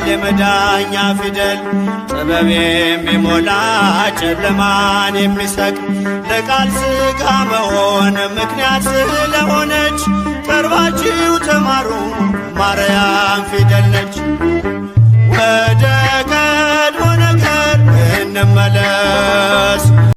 የመዳኛ ፊደል፣ ጥበብ የሚሞላ ጨለማን የሚሰቅ፣ ለቃል ሥጋ መሆን ምክንያት ስለሆነች ቀርባችሁ ተማሩ፣ ማርያም ፊደል ነች። ወደ ቀድሞ ነገር እንመለስ።